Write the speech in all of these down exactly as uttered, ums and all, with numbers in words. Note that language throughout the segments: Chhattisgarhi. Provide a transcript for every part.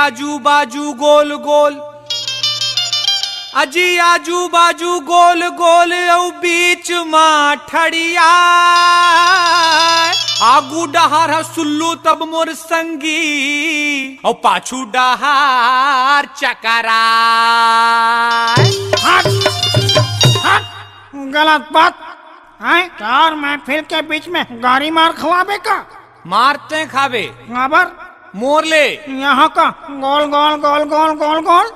आजू बाजू गोल गोल, अजी आजू बाजू गोल गोल, अउ बीच मा ठड़िया। आगू डहार ह सुल्लू तब मोर संगी, अउ पाछू डहार चकरा। हट, हट, गलत बात। हैं? चार महफिल के बीच में गारी मार खवाबे का? मार तैं खाबे। काबर? मोर ले। यहाँ का गोल गोल गोल गोल गोल गोल।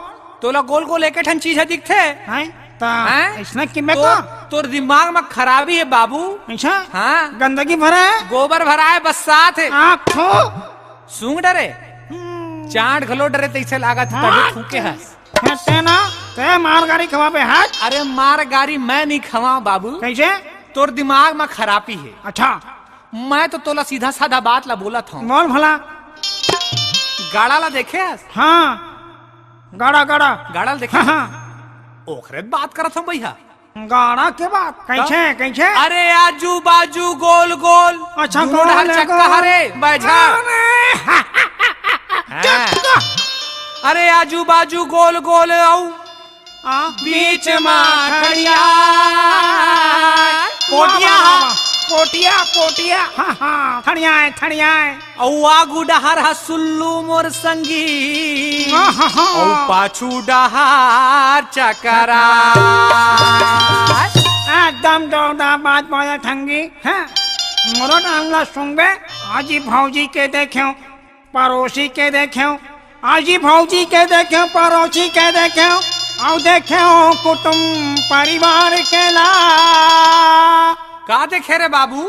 तोला गोल गोल एके ठन चीज ह दिखथे। हैं? त हैं? अइसना किमे तोर, का? तोर दिमाग म खराबी हे बाबू। अच्छा? हाँ। गंदगी भरा हे? गोबर भरा हे, बस्सात हे। आँख थू। सूंघ डरे? हम्म। चांट घलो डरे तइसे लागत हे, हाँ। तभे थूके हस। हैं, तैं ना, तैं मार गारी खवाबे, हट। अरे मार गारी मैं नइ खवांव बाबू। कइसे? तोर दिमाग म खराबी हे। अच्छा। मैं तो तोला सीधा साधा बात ला बोलत हंव। बोल भला। गाड़ा ला देखे हस? हाँ। गाड़ा, गाड़ा। गाड़ा ला देखे हाँ, हस? हाँ। ओखरे बात करत हंव भइया। गाड़ा के बात? कइसे, कइसे? अरे आजू बाजू गोल गोल। अच्छा, दुनों गोल डहर गोल। चक्का हरे, बैझा। अरे। हाँ। चक्का। अरे आजू बाजू गोल गोल अउ आ, बीच बीच मा मा ठड़िया। ठड़िया। कोटिया वाह, हा। वाह, वाह। कोटिया, कोटिया। हाँ, हाँ, ठड़िया हे, ठड़िया हे। अउ आगू डहर ह सुल्लू मोर संगी। हाँ, हाँ, हाँ। अउ पाछू डहर चकरा। एकदम जोरदार बात बोले ठंगी। हाँ। मोरो नाम ला सुनबे, आजी भौजी के देखेंव। परोसी के देखेंव, आजी भौजी के देखेंव, परोसी के देखेंव, अउ देखेंव कुटुम परिवार के ला। का देखे रे बाबू?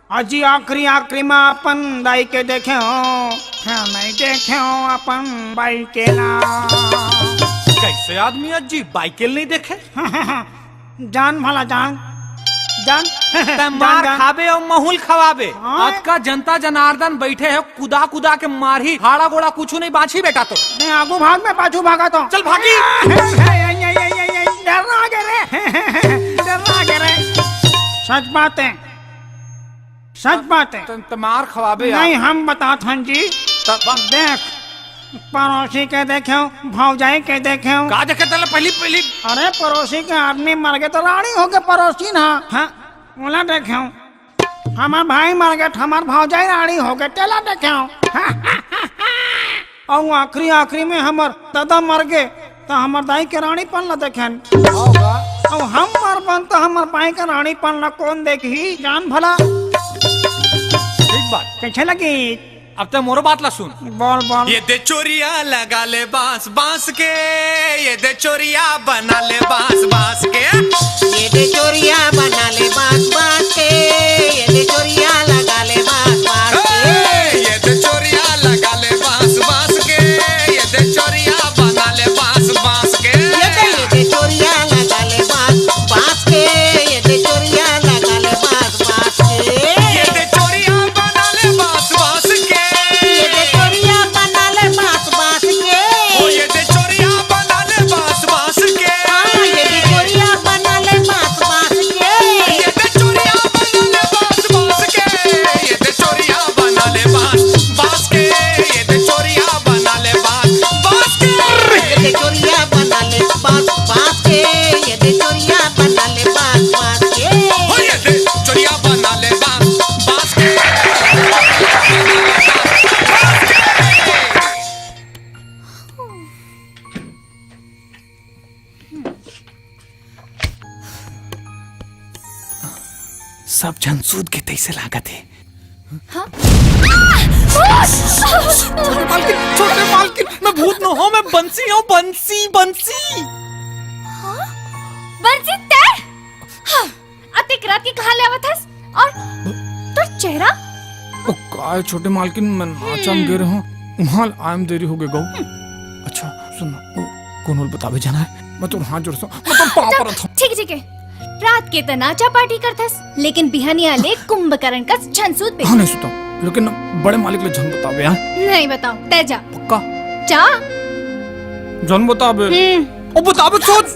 आजी आखिरी, आखिरी मा अपन दाई के देखेंव, हाँ, नइ देखेंव अपन बाई के ला। कइसे आदमी आजी बाई के ल नइ देखे? जान भला जान, जान। तैं जान, मार जान। खाबे अउ महूल खवाबे। हाँ। अतका जनता जनार्दन बइठे हे, कुदा कुदा के मारही, हाड़ा गोड़ा कुछु नइ बांचही बेटा तो। मैं आगू भाग, मैं पाछू भागत हंव। चल भागी। डर्रा गे रे, डर्रा गे रे। सच बात हे, सच बात हे। त, त मार खवाबे यार। नहीं, हम बतात हन जी। तब देख, परोसी के देखेंव, भौजाई के देखेंव। का देखे तले पहली, पहली? अरे, परोसी के आदमी मर गे त राड़ी होगे परोसी ना। हाँ, ओला देखेंव। हमर भाई मर गे त हमर भौजाई राड़ी होगे, तेला देखेंव। अउ आखिरी, आखिरी में हमर ददा मर गे, त हमर दाई के राड़ीपन ला देखेन। अउ हम मरबन त हमर बाई के राड़ीपन ला कोन देखही, जान भला। ठीक बात। कइसे लगी? अब तैं मोरो बात ला सुन। बोल, बोल। ये दे चोरिया लगा ले बांस, बांस के, ये दे चोरिया बना ले बांस, बांस के। ये दे चोरिया बना ले बांस, बांस के, ये दे चोरिया लगा ले बांस, बांस के। ए, ये दे चोरिया लगा ले बांस, बांस के, ये दे चोरिया बना ले बांस, बांस के। ये दे, ये दे चोरिया लगा ले बांस, बांस के, ये दे चोरिया लगा ले बांस, बांस के। ये दे चोरिया बना ले बांस, बांस के। ये दे चोरिया बना ले बांस, बांस के। ओ ये दे चोरिया बना ले बांस, बांस के। हाँ, ये दे चोरिया बना ले बांस, बांस के। ये दे चोरिया बना ले बांस, बांस के। ये दे चोरिया बना ले बांस, बांस के। ये दे चोरिया बना ले बांस, बांस के। ये दे चोरिया बना ले बांस, बांस के। ये दे चोरिया बना ले बांस, बांस के। ओ ये दे चोरिया बना ले बांस, बांस के। सब झन सूत गे तइसे लागत हे। हाँ? छोटे मालकिन, छोटे मालकिन, मैं भूत नोहंव, मैं बंसी हंव, बंसी, बंसी। हाँ? बंसी तैं? हाँ, अतेक रात के कहाँ ले आवत हस? अउ तोर चेहरा? ओ, काय छोटे मालकिन, मैं नाचा म गे रहेंव, उहाँ आय म देरी होगे गऊ। अच्छा, सुन ना, ओ, कोनो ल बताबे झन हे, मैं तोर हाथ जोड़त हंव, मैं तोर पाँव परत हंव। ठीक, ठीक हे। रात के त नाचा पार्टी करथस, लेकिन बिहनिया ले कुंभकर्ण कस झन सूतबे। हाँ, नइ सूतंव, लेकिन बड़े मालिक ले झन बताबे, हाँ? नइ बतांव, तैं जा। पक्का? जा। झन बताबे। हम्म। ओ, बताबे, सोच।